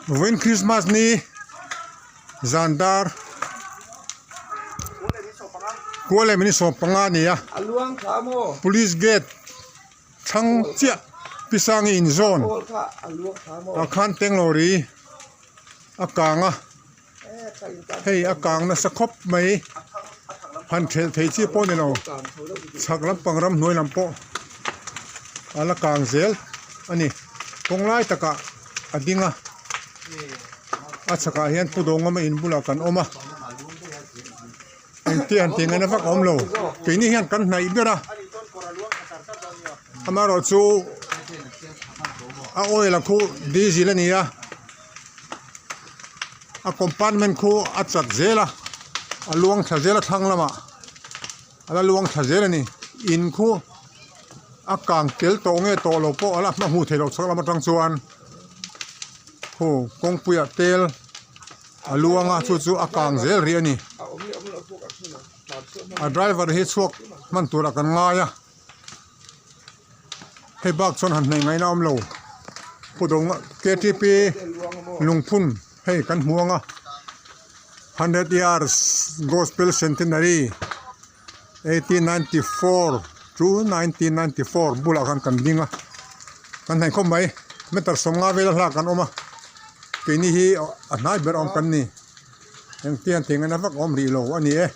Vawiin Christmas ni zan dar kua leh minute 15 a ni a police gate thlang chiah Pisangi in zawn ah khan Tenglawri a kang a. Hei a kang nasa khawp mai han thelh thei chi pawh a ni lo chhak lampang ramhnuai lam pawh a la kang zel a ni kawng lai takah a ding a a chhakah hian pu dawngawma in bulah kan awm a engtia han tih ngaihna vak a awm lo keini hian kan hnaih ber a amaherawhchu a oil a khu diesel a ni a. A compartment khu a chat zel a a luang thla zel a thlang lamah a la luang thla zel a ni in khu a kang tel tawh nge tawh lo pawh a la hma hmuh theih loh chhak lam atang chuan khu kawngpuiah tel a luang a chu chu a kang zel rih a ni a driver hi chhuak hman turah kan ngai a. Hei bak chuan han hnaih ngaihna a awm lo pu dawng ktp lungphun hei kan hmu ang a hundred years gospel centenary 1894 to 1994 bulah khan kan ding a kan hnaih khawp mai meter 50 vel a hlak kan awm a keini hi a hnai ber awm kan ni engtiang tih ngaihna vak a awm rih lo a ni e.